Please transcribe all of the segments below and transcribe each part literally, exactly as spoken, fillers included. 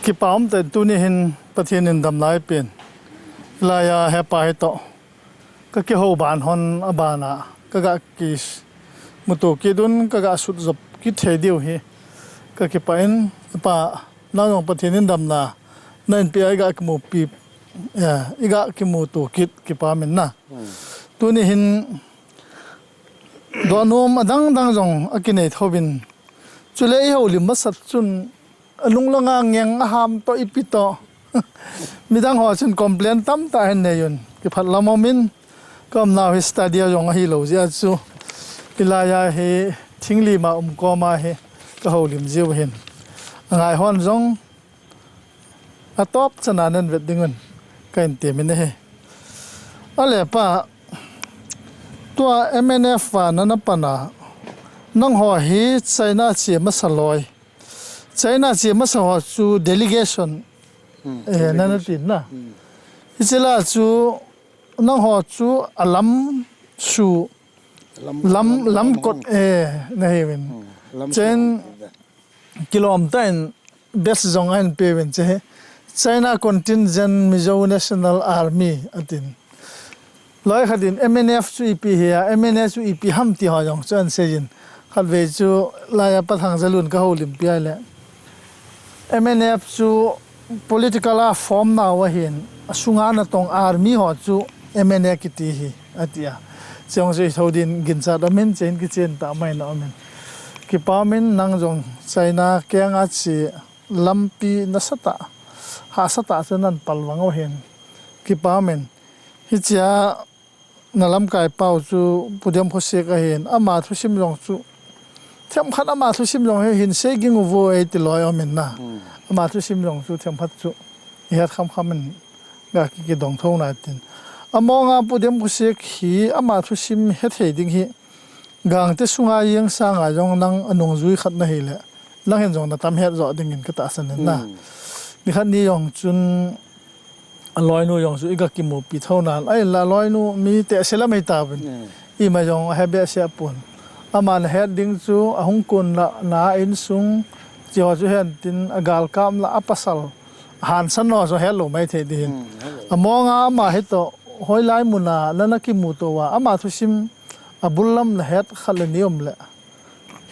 Kipa um tah in tuni hin Pathen in damna eipen. Hilai a hepa hitoh kakihou ban hon abana kaga kimuto kit un, kaga sutjop kit thei diu hi kakipah in, hepa, nang jong Pathen in damna nahin peh a iga kimupi, eh, iga kimuto kit kipah in na. Tuni hin dohnom adang dang jong akinei thouvin. Chule ihoulim masat chun alung langa ngeng aham toh ipi toh. Midang ho chun complain tamtah ahin nei un. Kipah lam umin, kaumnau hi studio jong ahilou jeh a chu, hilai a hi thinglim a um koma hi kahoulim jiu hin. Angai hon jong atop chana nahin vet ding un kahin temin ahi. Ale pa, tua M N F a nana pan a, nangho hi China che masa loi. China che masa ho chu delegation, eh, nana tin na. Hiche lai chu nangho chu alam su, lam, lam kot, eh, nahiuvin. Chen kilom tah in best jong ahin peuvin che hi. China Contingent Mizo National Army atin. Loi khat in M N F chu ipi hi a, M N F chu ipi ham ti ho jong chu ahin seijin. Khatvei chu laiya Pa Thangjalun kahoulimpi a le, M N F chu political a form nau ahin, asunga natong army ho chu M N A kiti hi, ati a. Chejong chu ithou din ginchat umin, chehin kichen tah mai na umin. Kipah umin, nang jong China kenga che lampi nasatah, hahsatah chu nahin palvang u hin. Kipah umin. Hichea nalamkai pau chu Pu Diamkhosek ahin, ama thusim jong chu themkhat ama thusim jong hi hin sei ging uvo eiti loi umin na. Ama thusim jong chu themkhat chu ihet khamkham in ga ki, kidong thou nai tin. Amonga Pu Diamkhosek hi ama thusim hethei ding hi Gangte sunga jeng sanga jong nang anungjui khat nahile, nang hin jong natam het jo dingin katahsan in na. Nikhat ni jong chun aloinu jong chu iga kimupi thou nan, ahinla aloinu mi tehse lam hitauvin. Ima jong ahe behseh pon. Ama nahet ding chu ahung kun la na insung, cheho chu hen tin agalkap la apasal, ahansan ho chu hetlou maithei ding hin. Amonga ama hitoh hoilai muna nana kimuto uva, ama thusim abul lam nahet khat le ni um le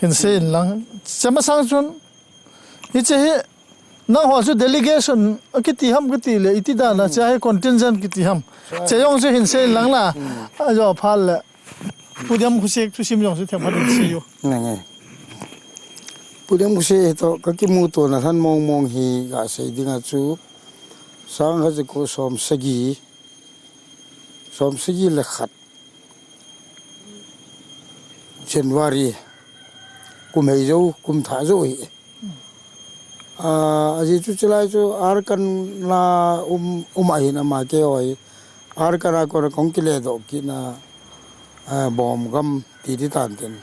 hin seiyin lang. Chemasang chun hiche hi nangho chu delegation akiti ham kati le, iti dan a, che hi contingent kiti ham. Chejong chu hin seiyin lang na. Ajo phal le Pu Diamkhosek thusim jong chu themkhat hin seiyu. Pu Diamkhosek toh kakimutona lhan mong mong hi gasei dinga chu, sangkhat jako somsagi, somsagi le khat, January, kum hei jou, kum thah jou hi. Ajeh chu chulai chu Arakan a um, um ahin ama keiho hi. Arakan a kona kahung kiledoh kitna, Bomb gam titi tan tin.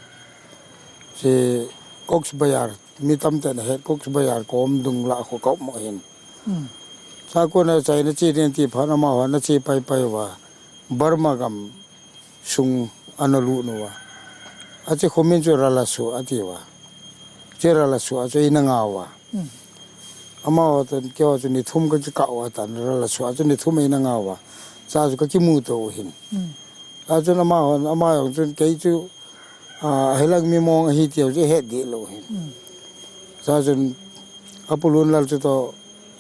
Che Cox's Bazar, mi tamtah in ahet Cox's Bazar kom dung lah kho kaum u ahin. Chua kona China che ding ti phat amahon ache paipai uva, Burma gam sung analut uva. Ache kho min chu Ralasu atiuva. Che Ralasu a chu eina ngah uva. Amaho toh keiho chu ni thum kakikah uva tan, Ralasu a chu ni thum eina ngah uva. Chua chu kakimuto u hin. Achun amahon, ama jong chun kei chu, ahilang mi mong ahi tiu chu ihet deh lou hin. Chua chun apu Lunlal chu toh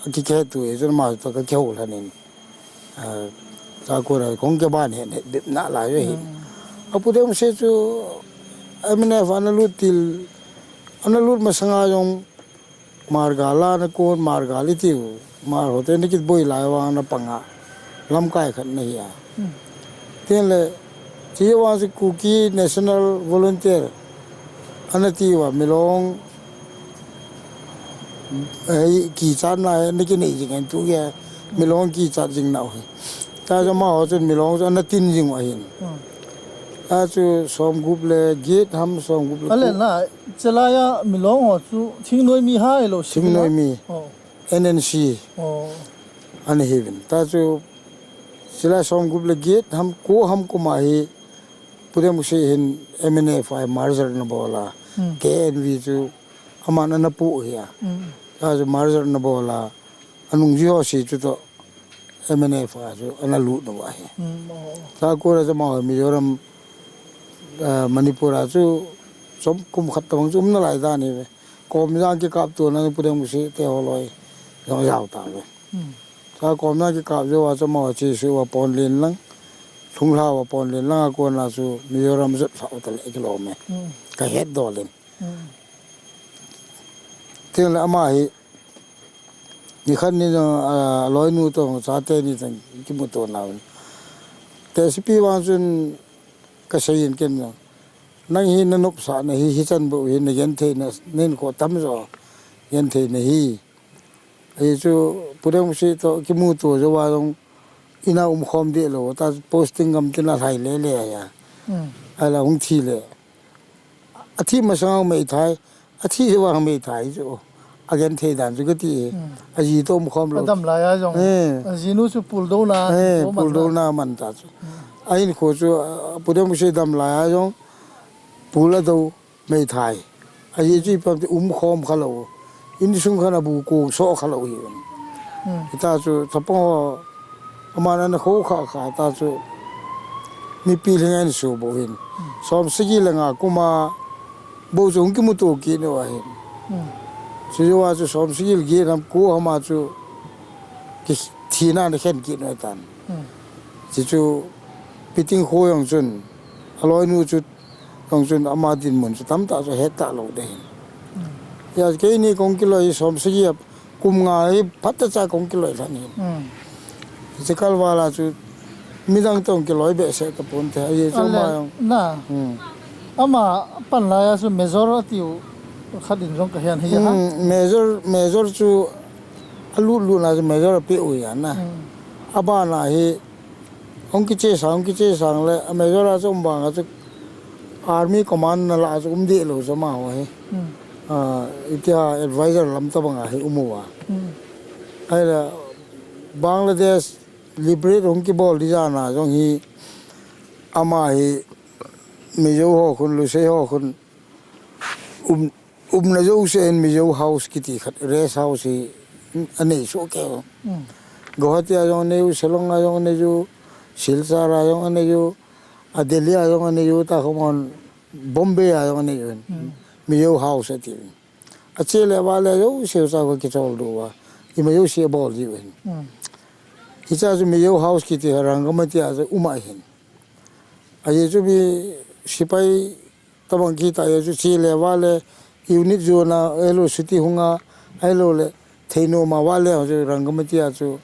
akihetto u hi chun ama toh kakihou lhan in. Chua kona kahung kiban het het bep nalai u hi. Apu Diamkhosek chu M N F analut til, analut masanga jong Hmar gal ana kon, Hmar gal itiu, Hmar hote ana kiboi lai vang ana panga lamkai khat ana hi a. Tin le, chuvang chu Kuki National Volunteer ana tiuva, Milong, eh, kichatna ana kinei jing ahin tu keiya, Milong kichat jing nau hi. Chua chu amaho chun Milong chu ana tin jing u ahin. Chua chu somgup le get ham, somgup le gup. Ale na, chulaiya Milong ho chu thingnoi mi ham, ahilou, thingnoi mi. N N C ana hiuvin. Chua chu chulai somgup le get ham, ko ham kum a hi Pu Diamkhosek hin M N F a merger ana bol a, K N V chu aman ana pu hi a. Achu merger ana bol a, anungjui ho se chu toh M N F a chu ana lut uva ahi. Hmm, oh. Chua kona chu amaho Mizoram, ah, Manipur a chu chom kum khat tabang chu um nalai dan ahi ve. Komjang kikap tona Pu Demgosih te holoi jong ajao tauve. Hmm. Chua Komjang kikap jou a chu amaho chesuh uva Ponlen lang, Lhunglha uva Ponlen lang a kona chu Mizoram jot lhah u tale kilom e. Hmm. Kahet dol in. Hmm. Tin le ama hi, nikhat ni jong, ah, aloinu toh, chate ni toh, kimuto nauvin. Tehsepi vang chun kasei in ken jong. Nang hi nanopsahna hi, hichan bou hi nagentheina, nahinkho tamjo gentheina hi. Ahi chu, Pu Demgosih toh kimuto jou a jong, ina umkhom deh lou, ta posting gamtin a lhai lele ahi a. Hmm. Ahile hung thi le. Athi masang a meithai, athi jou a meithai chu. Agenthei dan chu kati e. Hmm. Aji toh umkhom lou. Adam lai a jong. Eh. Ajinu chu puldouna, eh, puldouna man ta chu. Hmm. Ahinkho chu, ah, Pu Demgosih dam lai a jong. Pul adou. Meithai. Aji chu ipi ham ti umkhom khalou. Insung khat a bu kong so khalou hi. Hmm. Hita chu chapang ho aman ana kho kha kha ta chu mipi lhing a ahin so bou hin. Hmm. Som sagi le nga kum a bou chu hung kimuto kit u ahin. Hmm. Chu jou a chu som sagi le get ham ko ham a chu kithina ana khen kit u ahitan. Hmm. Chuchu Piting kho jong chun aloinu chu Jong chun ama dinmun chu tamtah chu het talou ding ahin. Hmm. Hijeh a keini kong kiloi som sagi a kum nga hi phatechan kong kiloi lhon ahin. Hmm. Hiche kal val a chu midang toh kiloi behseh tapon te. Ahi chu ama jong. Na. Hmm. Ama pan lai a chu Major atiu khat in jong kahen ahi ha. Hmm, Major, Major chu alut lut na chu Major apeh u ahi na. Hmm. Abana hi Hung kiche sang, hung kiche sang le, a Major a chu um vang a chu Army Command na lah a chu um deh lou chu amaho hi. Hmm. Ah, itia advisor lam tabang a hi um uva. Hmm. Ahile, Bangladesh liberate hung kibol di jan a jong hi, ama hi Mizo ho khun, Lusei ho khun, um, umna jouse in Mizo House kiti khat, rest house hi anei soh kei u. Hmm. Guwahati a jong anei u, Shillong a jong anei u, Silchar a jong anei u, a Delhi a jong anei u, ta khomon Bombay a jong anei u. Hmm. Mizo House ati u. Ache le vale jouse u cha ko kichol diu va. Ima jouse abol diu hin. Hmm. Hicha chu Mizo House kiti kha Rangamati a chu um ahin. Ahi chu mi sipai Tabang kiti a chu che le vale unit jona ahilou chuti hunga ahilou le theinom a vale chu Rangamati a chu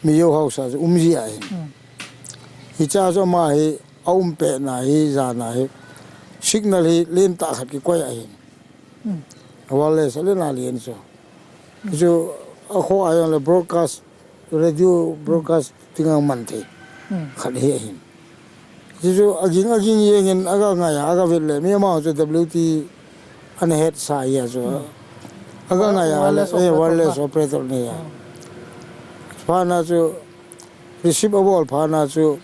Mizo House a chu um ji ahin. Hmm. Hicha chu ama hi aum pet na hi jan a hi signal hi lentah khat kikoi ahin. Hmm. Wireless a lena len chu. Chu akho a jong le broadcast radio broadcast tinga man thei. Hmm. Khat hi ahin. Chuchu aging aging jeng in aga ngai a, aga vet le, mi ama chu W T ana het sa ahi a chu. Hmm. Aga ngai a le, wireless eh, operator wireless na. Operator ni a. Hmm. Phat na chu, receive abol phat na chu,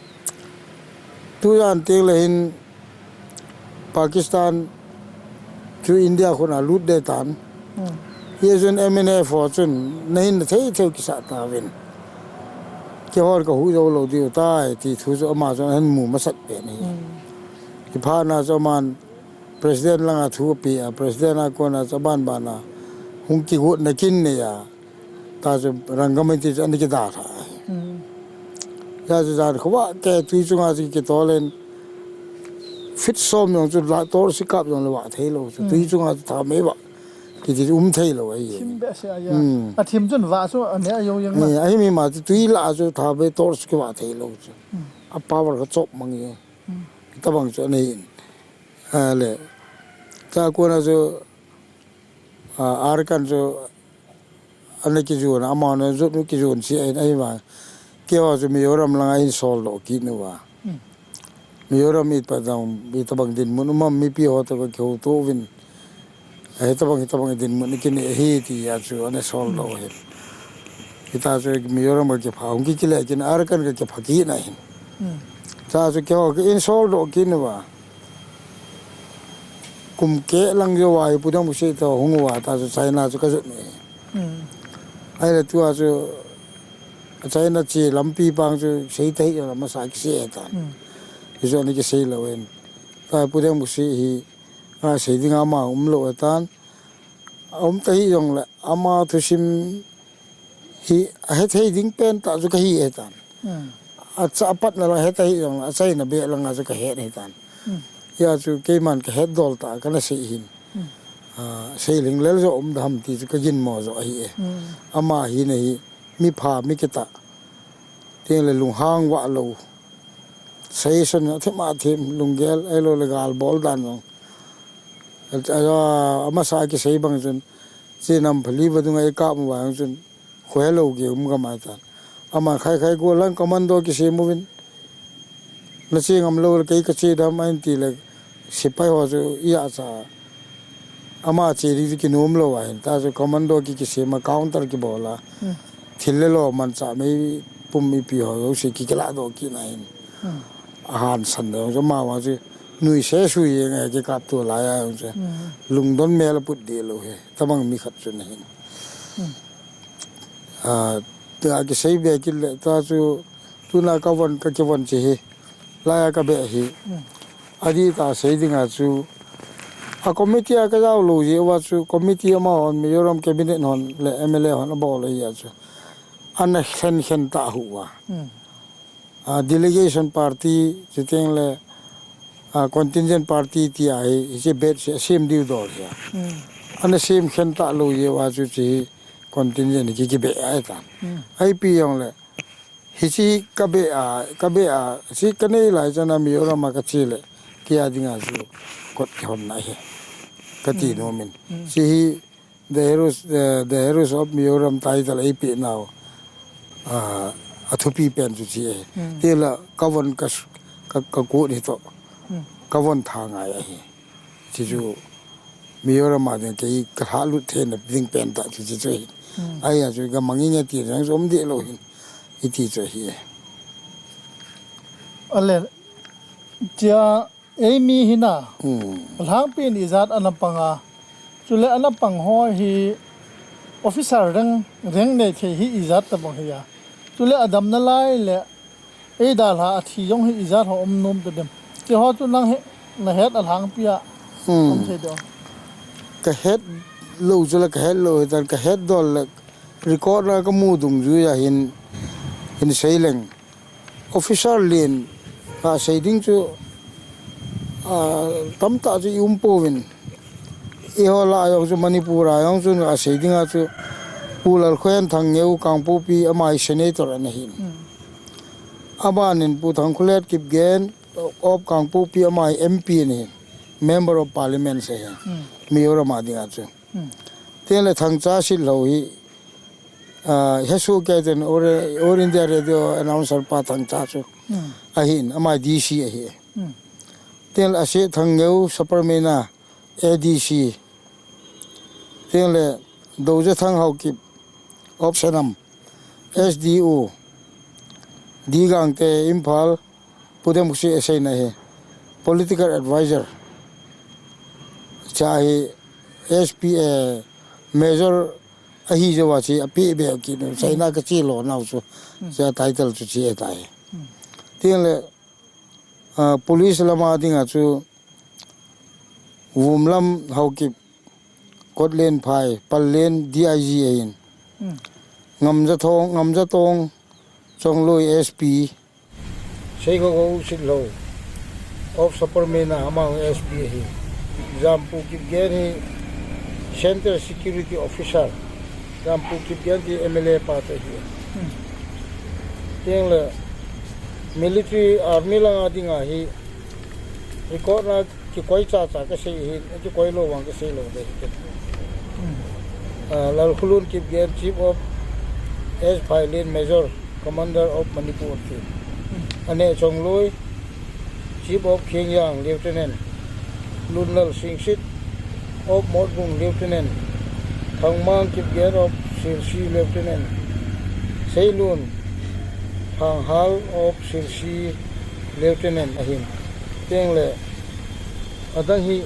tujan teng le hin, Pakistan chu India khun a lut deh tan. Hmm. Hijeh chun M N F ho chun nahin nathei thei u kisah tauvin. Keihon kahuh jou lou diu tai ti thu chu ama chun ahin mu masat pen ahi. Hmm. Hiphat na chu aman President langa thu ape a, President a kona chu aban ban a hung kigot na kin nei a. Ta chu Rangamati chu ana kidalha. Hmm. Hijeh chun jan khovah keh tui chunga chu kitol in feet som jong chu la torch kap jong le vah thei lou chu. Hmm. Tui chunga chu thamei vah. Kiti chu um thei lou ahi. Thim behseh ahi a. Hmm. Athim chun vah chu ane a jong jeng ma. Eh, ahi mi ma chu tui lah chu thamei torch kivah thei lou chu. Hmm. A power kha chop mang e. Hmm. Tabang chu anei in. Ahile. Chua kona chu, ah, Arakan chu ana kijon, amahon ajot u kijon cheh ahin, ahivang. Keiho chu Mizoram langa ahin soldoh kit uva. Hmm. Mizoram ipi dang, itabang dinmun um ham mipi ho toh kakihouto uvin. Hitabang, hitabang dinmun kinei ahi tia chu ana soldoh u ahin. Hita chu Mizoram kakipha, hung kikile kit in Arakan kakipha kit ahin. Hmm. Chua chu keiho ka ahin soldoh kit uva. Kum keh lang jouva hi Pu Damkhutsei toh hung uva ta chu China chu kajot u ahi. Ahile tua chu a China che lampi pang chu sei tahih jongle amasa kisei tan. Hichu ana kisei lou in. Tua Pu Demkhusi hi a sei ding ama umlou tan. A um tahih jongle ama thusim hi a hethei ding pen tah chu kahi e tan. A cha a patna lang het ahih jongle a chaina beh langa chu kahet ahi tan. Hia chu keiman kahet dol tah kana sei hin. A, sei lhinglel jo um da ham ti chu kaginmo jo ahi e. Ama hina hi mipha mi kitah. Tin le lunghang vah lou. Seisun a thim a thim lunggel ahilou le gal bol dan jong. A, a, amasa kisei bang chun, che nam phali vadung a ikap uva jong chun, khohe lou gei um gam ahi tan. Ama khai khai go lang commando kisem uvin. Na che ngam lou le kei kache dam ahin ti le sepai ho chu iya cha. Ama che ding chu kinom lou ahin ta chu commando ki kisem a counter kibol a. Thil le lo manchah meipum ipi ho jouse ki kilah doh kit na hin. A hansan le jong chu ama vang chu nuisat sui jeng e kikap to lai a jong chu. Lungdon mel a put deh lou hi. Tabang mi khat chu na hin. A, tua kisei be kit le, tua chu, tuna kavon, kakivon che hi, laiya kabeh hi. Adih tah sei dinga chu, a committee a kajao lou jeh uva chu, committee amahon, Mizoram cabinet hon le M L A hon abol ahi a chu. Ana khen khen tah uva. A, delegation party, chuteng le, a, contingent party tia hi, hiche batch hi asem diu dol hi a. Ana sem khen tah lou jeh uva chu hiche hi contingent hi ki, kibeh ahi tan. Ipi jong le, hiche kabeh a, kabeh a, hiche kanei lai chan a Mizoram a kache le, kei a dinga chu kot kihonna ahi. Kati nom in. Hiche hi The Heroes, eh, The Heroes of Mizoram title eipeh nau, ah, athupi pen chu hiche ahi. Tila kavon ka, ka, kakut hi toh. Kavon tha ngai ahi. Hiche chu Mizoram a ding kei kalhalut theina ding pen tah chu hiche chu ahi. Ahia chu gamang inge ti jong chu um deh lou hin. Iti chu ahi. Ale, tia Eimi hina, alhangpi in ijat ana pang a. Chule ana pang ho hi officer rank, rank nei thei hi ijat tabang hi a. Chule adamna lai le eidalha athi jong hi ijat ho um nom ta dem. Hiche ho chu nang hi nahet alhangpi a um thei dem. Kahet lou chule kahet lou hitan kahet dol le record a kamu dungjui a hin, hin sei leng. Officer lien, kasei ding chu, ah, tamtah chu i um pouvin. Eiho lah a jong chu Manipur a jong chu kasei ding a chu Pu Lalkhohen Thangngeo Kangpokpi ama hi senator ana hin. Aban in Pu Thangkholet Kipgen of Kangpokpi ama hi M P ana hin. Member of Parliament ahi. Mizoram a ding a chu. Tin le Thangcha Sitlhou hi, ah, hesoh kei ten All, All India Radio announcer pa Thangcha chu. Ahin, ama D C ahi. Tin le Aset Thangngeo Sapermeina A D C. Tin le Doja Thang Haokip of Senam. S D O. D Gangte Imphal. Pu Demkhusi aseina hi political advisor. Cha hi S P A major ahi jouva chu apeh be kit u. China kache lou nau chu. Cha title chu chu ahi tai. Tin le, ah, police lama dinga chu Vumlam Haokip, Kotlen Phai, Pallen D I G ahin. Ngamjathong, Ngamjatong Chongloi S P. Seigogou Sitlhou of Sapermeina ama S P ahi. Jampu Kipgen hi Central Security Officer. Jampu Kipgen ti M L A pa te hi. Tin le military army langa dinga hi record na kikoi chacha kasei hi, kikoi lou vang kasei lou ding ahi. Ah, Lalkhulun Kipgen, Chief of S Phailin, Major, Commander of Manipur ti. Aneh Chongloi, Chief of Khengjang, Lieutenant. Lunlal Singsit of Motbung, Lieutenant. Thangmang Kipgen of Sirsi, Lieutenant. Seilun Thanghal of Sirsi, Lieutenant ahin. Tin le adang hi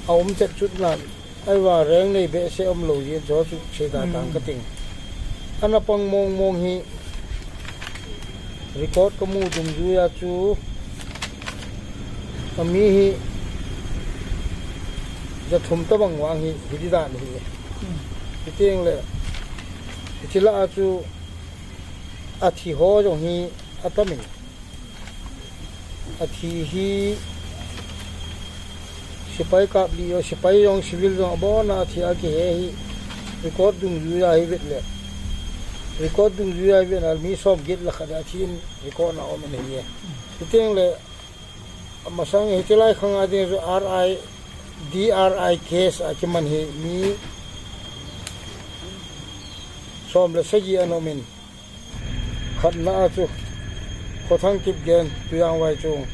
aum chet chutna Ahivang reng nei behseh umlou jeh in chu chu seida tang kating. Ana pang mong mong hi record kamu dungjuiya chu ami hi jathum tabang vang hi, hiti dan hi. Hiteng le, hiche lah a chu athi ho jong hi atamin. Athi hi sepai kap li, sepai jong civil jong abon a athi a kihe hi. Record dungjuiya hi vet le. Record dungjuiya hi vet le mi som get le khat athi in record na um in ahi e. Hiteng le amasang hiche lai khang a ding chu R I, D R I case a kiman hi mi som le sagi ana um in. Khatna a chu, Khothang Kipgen, Tuiang Vaichung,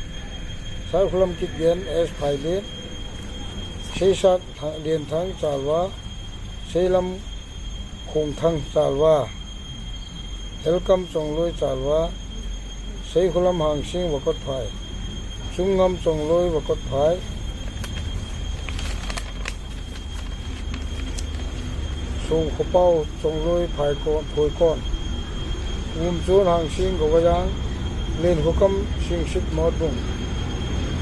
Saikhulam Kipgen, S Phailin, Seisat Lienthang Chalva, Seilam Khungthang Chalva, Helkam Chongloi Chalva, Seikhulam Hangsing Vakotphai, Chungngam Chongloi Vakotphai, Songkhopao Chongloi Phaikon, Phoikon, Umchon Hangsing Govayang, Lenkhokam Singsit Motbung.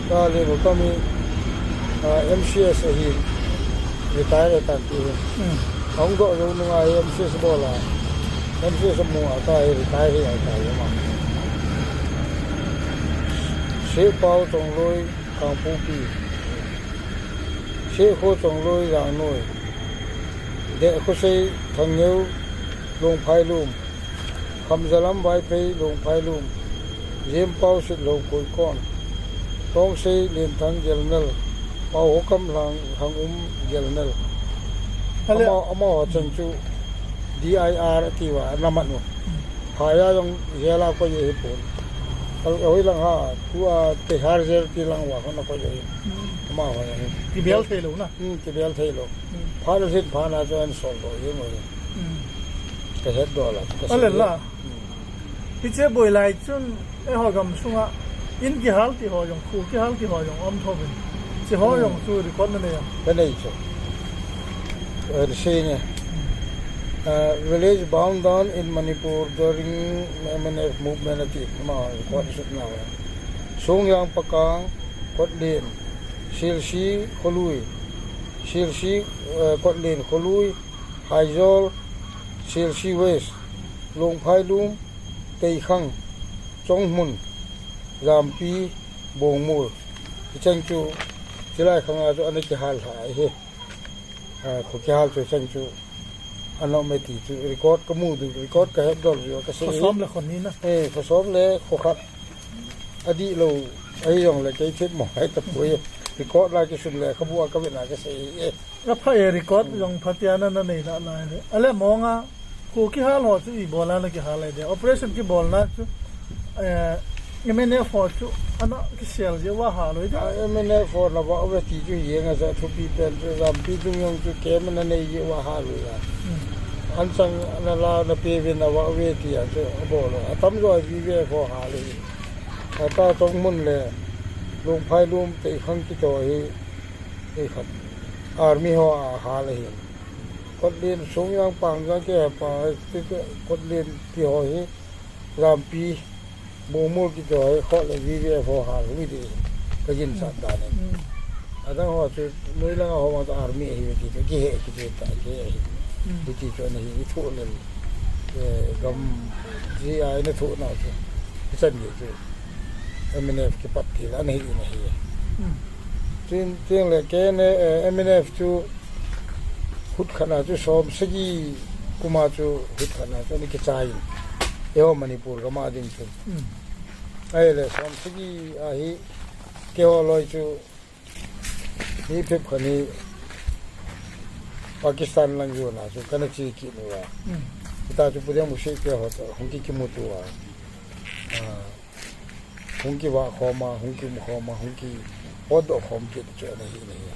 Ka Lenkhokam hi, ah, M C S ahi, retire ahi tan ti hi. Ahung doh jou nunga hi M C S bol a, M C S amu a ka hi retire hi a ka hi ama. Sepao Chongloi Kangpokpi. Sekho Chongloi Jangnoi. Dehkhosei Thangneo Longphailum. Khamjalam Vaiphei Longphailum. Jempao Sitlhou Koikon. Tongsei Lenthang Gelnel. Paohokam Lhang, Lhangum Gelnel. Ama, amaho chan chu D I R atiuva ana man u. Phai a jong jail a koi ahipon. Ahoi lang ha, tua Tihar jail ti lang uva ana koi ahi. Amaho jong. Kibel theilou na. Hmm, kibel theilou. Phat a lhin phat a chu ana sol doh jeng u ahi. Ka hetdoh la, ka sei. Hiche boi lai chun eiho gamsunga in kihal ti ho jong, kho kihal ti ho jong um thou vin. Hiche ho jong chu record na nei am? Ka nei chu. Eh, sei nge. Uh, village burned down in Manipur during M N F movement ati ama record sut na. Songyang Pakang, Kotlen, Silsi Kholui, Silsi, eh, Kotlen Kholui, Haijol, Silsi West, Longphailum, Teikhang, Chonghmun, Jampi, Bongmol. Hicheng chu, chilai khanga chu ana kihal lha ahi. Ah, kho kihal chu cheng chu, ana um e ti chu, record kamu diu, record ka hetdoh diu, ka sei. Kho som le kho ni na. Eh, kho som le kho khat. Adihlou, ahi jongle kei themmo ahi tapoi. Record la kisun le, kabu a kavet na ka sei e. Apha e, record jong phatea na, na nei nalai le. Ale monga, kho kihal ho chu ibola na kihal lai de. Operation kibolna chu, eh, M N F ho chu, ana kisel jeh uva hal loi de. Ah, M N F ho na vah uve ti chu hi nge, ja thupi pen chu, Jampi Dungyong chu camp ana nei jeh uva hal loi a. Anchang ana la na pe uvin na vah uve tia chu abol u. Atamjo V V F ho hal loi. Ata Chonghmun le Longphailum Teikhang kiti ho hi, hi khat army ho ahal ahi. Kotlen Songyang Pangjang kiti pa, Kotlen kiti ho hi, Jampi, Bongmol kiti ho hi, Kotlen V V F ho hal ahi ti, ka ginchat dan in. Adang ho chu, noi langa ho vang chu army ahi ti chu, kihe kiti ta, kihe ahi. Hiti chu ana hi, i thoh lel, eh, gam, G I na thoh na chu, i chan ni chu, M N F kipat til ana hi, ana hi. Tin, tin le, K N A, eh, M N F chu, hut khat na chu, som sagi kuma chu, hut khat na chu, ana kichai in. Eiho Manipur gam a ding chu. Ahile, som sagi ahi, keiho loi chu, mi phep khat hi Pakistan lang jona chu kana che kit uva. Hita chu Pu Dengmusit te ho chu hung ki kimuto uva. Ah, hung kivah khom a, hung kium khom a, hung kipotdoh khom kit chu ana hi, ana hi.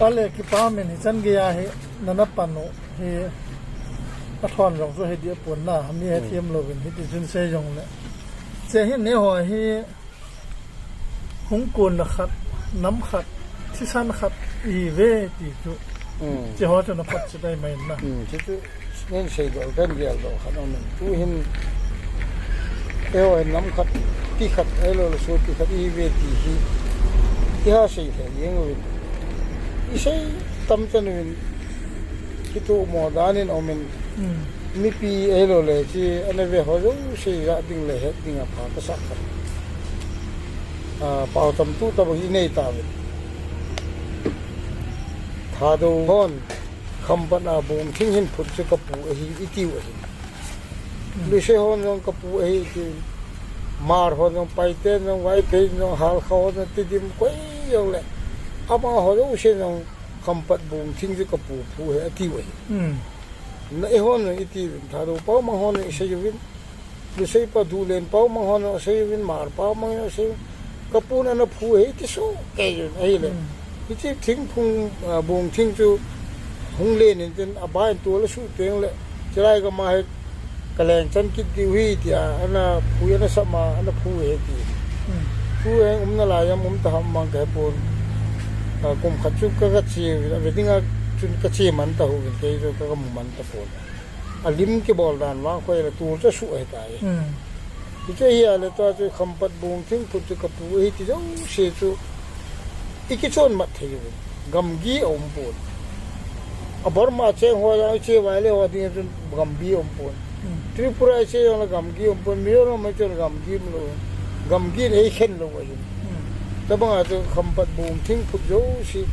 Ale kipa min hichan geiya hi nana pan u hi athon jong chu hi dih pon na, mi hethem louvin hiti chun sei jongle. Che hi neiho hi Hung konna khat, nam khat, thisan khat, Ive ti chu. Hmm. Chi ho chu na pat chi dai mai na. Hmm, chi chu nen sei do kan gel do khan om. Tu hin, eiho hin lam khat, ti khat, eilo le su ti khat ive ti hi. Iha sei thei jeng uvin. I sei tam chan uvin. Kitu mo danin om in. Hmm. Mipi eilo le chi, ana ve ho jouse ja ding le het ding a pha ka sa kha. A, pau tam tu ta bo hi nei ta ve. Thadou hon, Khampat a bung thing hin phut chu ka pu ahi, i tiu ahi. Hmm. Lise hon jong ka pu ahi, i tiu. Mar hon jong, Paite jong, Vaiphei jong, Halkha hon jong, Tidim koi jong le. Ama ho jouse jong, Khampat bung thing chu ka pu phu ahi, a tiu ahi. Hmm. Na eihon i ti uvin, Thadou pau mang hon i sei uvin, Lusei pa Dulen pau mang hon i sei uvin, Mar pau mang i sei uvin, ka pun ana phu ahi ti soh kei uvin, ahile. Hmm. Hiche thingphung, ah, bung thing chu hung len in tin a bai tu la su teng le, chilai ka ma he ka leng chan kit diu ahi tia, ana phu ana sa ma, ana phu ahi ti. Hmm. Tu e um na lai am um ta ham mang ka he pon. Ah, kum khat chu ka, ka che, ve ding a chun ka che man ta uvin, kei chu ka, ka mu man ta pon. A lim kibol dan vang khoi le tu chu su ahi tai. Hmm. Hiche hi a le tua chu Khampat bung thing phut chu ka pu ahi ti jouse chu i kichon mat thei uvin. Gamgi a um pon. A Burma cheng ho jong i che vai le ho ding chun gamgi a um pon. Hmm. Tripura i che jong le gamgi a um pon. Mizoram i che jong le gamgi um lou. Gamgi in ei khen lou ahi. Hmm. Tabang a chu Khampat bung thing phut jouse,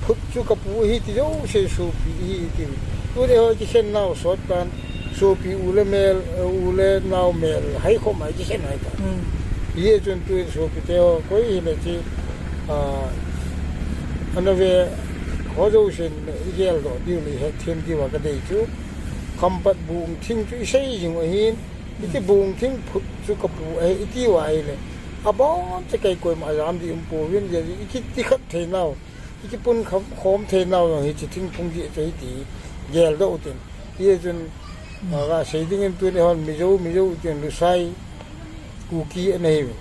phut chu ka pu ahi ti jouse sopi ahi ti. Tuni ho kikhen nau sot tan, sopi u le mel, u le nao mel, hai khom a kikhen hai tan. Hmm. Hijeh chun tun sopi te ho, koi hile chi, ah, ana ve ho jousen i gel doh diu le i het them diu a ka dei chu. Khampat bung thing chu i sei jing u ahin, hiche bung thing phut chu ka pu ahi, i ti uva ahile. Abon cha kei koima a jam di um pouvin, i kiti khat thei nau, i kipun khom, khom thei nau jong hiche thingphung jeh chu ahi ti gel doh u tin. Hijeh chun, hmm, ah, ka sei ding in tuni hon Mizo, Mizo tin Lusei, Kuki ana hi uvin.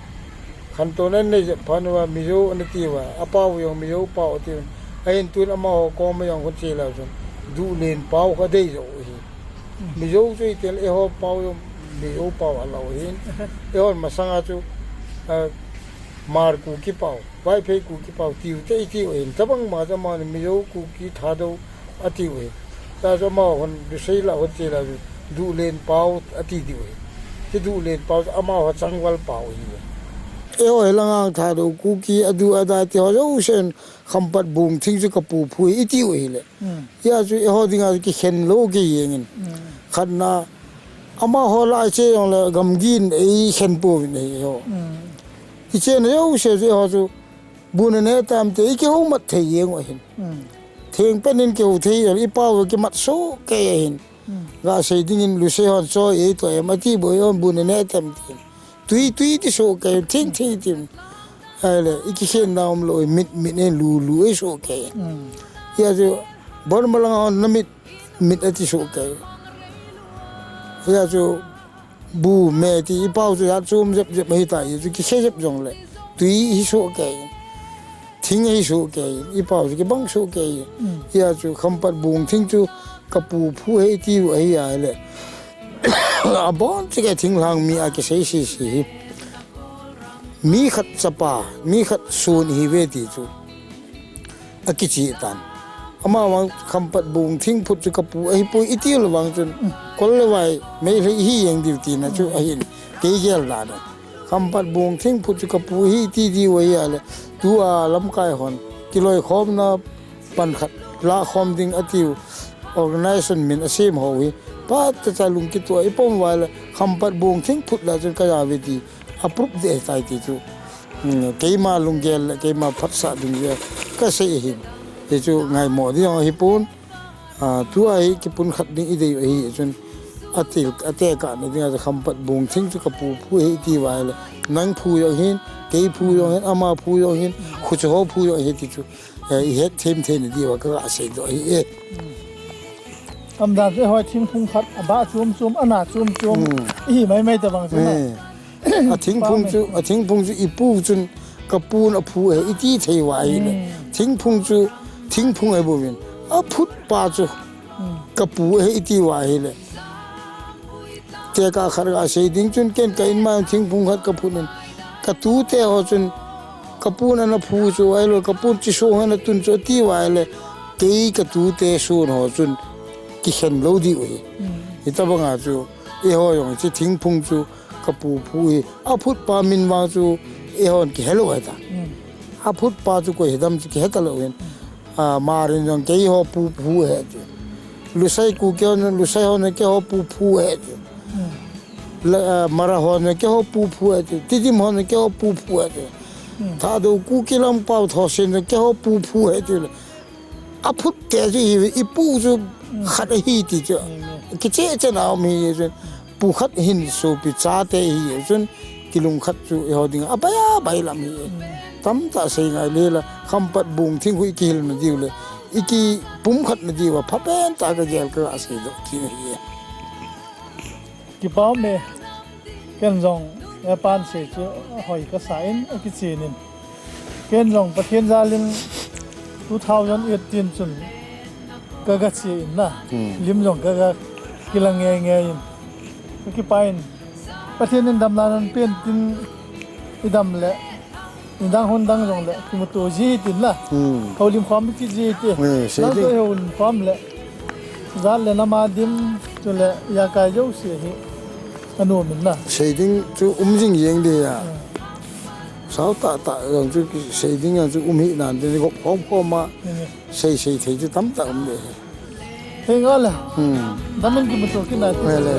Khantou nan nei jep phan uva Mizo ana ti uva, a pau jong Mizo pau ati uvin. Ahin tun amaho koma jong kon che leu chun, Dulen pau ka dei jo u ahi. Mizo chu i tel, eiho pau jong Mizo pau a lou ahin. Eihon masanga chu, ah, Mar Kuki pau, Vaiphei Kuki pau tiu te i tiu ahin. Tabang ma chu amani Mizo Kuki Thadou a tiu ahin. Ta chu amaho hon Lusei la hon che la chu Dulen pau a ti diu ahi. Chu Dulen pau chu amaho Changval pau ahi. Eiho hi langa Thadou Kuki a du a da ti ho jousen Khampat bung thing chu ka pu phu ahi i tiu ahile. Hmm. Hia chu eiho dinga kikhen lou kei jeng in. Hmm. Khatna, amaho la che jong le gamgi in ei khen pouvin ahi eiho. Hmm. I chena jouse chu eiho chu bu na ne tam te i kihou mat thei jeng u ahin. Hmm. Theng pen in kihou thei jong le i pau kimat soh kei ahin. Hmm. Ga sei ding in Lusei hon cho ei to em ati boi hon bu na ne tam te. Tui, tui ti soh kei, thing, thing ti. Ahile, i kikhen na um lou, mit, mit nei lu, lu ei soh kei. Hmm. Hia chu, Burma langa hon na mit, mit ati soh kei. Hia chu, bu me ti, i pau chu jat chom jep, jep ahi ta, hia chu kikhe jep jong le. Tui hi soh kei. Thing hi soh kei, i pau chu kibang soh kei. Hmm. Hia chu Khampat bung thing chu ka pu phu ahi tiu ahi ahile. Abon chu kei thinglhang mi a kisei sisi hi. Mi khat chapa, mi khat son ihi uve ti chu. A kichih tan. Amavang Khampat bung thing phut chu ka pu ahi poi i tiu le vang chun. Hmm. Kol le vai, Meitei ihi jeng diu tina chu ahin. Kei gel dan. Khampat bung thing phut chu ka pu ahi ti diu ahi ahile, tua lamkai hon kiloikhomna pan khat lakhom ding atiu organization min asem ho hi, phat cha lungkitoh a i pom uva le, Khampat bung thing phut la chun ka ja ve ti, a proof ding ahi tai ti chu. Hmm, keima lunggel le, keima phatsah ding le, ka sei ahin. Hichu ngaimo ding jong ahi pon. A, tua hi kipun khat ding i dei u ahi chun, a til, a tekah na dinga Khampat bung thing chu ka pu phu ahi i ti uva le, nang phu jong hin, kei phu jong hin, ama phu jong hin, khuchu ho phu jong ahi ti chu, eh, i het them thei na diuva ka ga sei doh ahi e. Amdan chu eiho thingphung khat, a bah chom chom, a na chom chom, hmm, i hi mai mai tabang chu na. Eh. A thingphung chu, a thingphung chu i pu chun ka pun a phu ahi, i ti thei uva ahile. Hmm. Thingphung chu thingphung ahi bouvin. Aphut pa chu kapu ahi iti uva ahile, tekah khat gasei ding chun ken ka inmai thingphung khat kaphut in, katute ho chun kapun ana phu chu ahilou, kapun chi song ana tun chu ati uva ahile, kei katute son ho chun kikhen lou diu ahi. Hitabanga chu eiho jong hiche thingphung chu kapu phu hi, aphut pa min vang chu eihon kihelou ahitai. Aphut pa chu koi hidam chu kihetalou hin. A, Hmar in jong keiho pu phu ahi chu. Lusei Kuki hon, Lusei hon keiho pu phu ahi chu. La, a, Mara hon keiho pu phu ahi chu. Tidim hon keiho pu phu ahi chu. Thadou Kuki lam pau Thosei in keiho pu phu ahi chu. Aphut te chu hi, ipu chu khat ahi ti chu. Kicheh cheh na um hi chu. Pu khat hin sopi chate hi chun kilungkhat chu eiho dinga abai abai lam hi. Tamtah sei ngai le la, Khampat bung thingkhui kihil nadiu le, iki pumkhat nadiu a phapen tah kagel kaga seidoh kit ahi. Kipa um e, ken jong, e pan sei chu hoi kasa in, akichen in. Ken jong Pathen jal in two thousand eighteen chun kaga che in na. Lim jong kaga kilang nge nge in. Kakipa in. Pathen in damna napen tin idam le. Nidang hon dang jong le. Kimuto ji tin la. Houlim khom ki ji ti. Nang to houlim khom le. Jat le nama dim chule ijakai jouse hi. Anu min na. Sei ding chu um jing jeng de ya. Sao tah tah jong chu sei ding jong chu um hi nan de gop khom khom a. Sei sei thei chu tamtah um de. Hei nga le. Damin kimuto ki na. Hei le.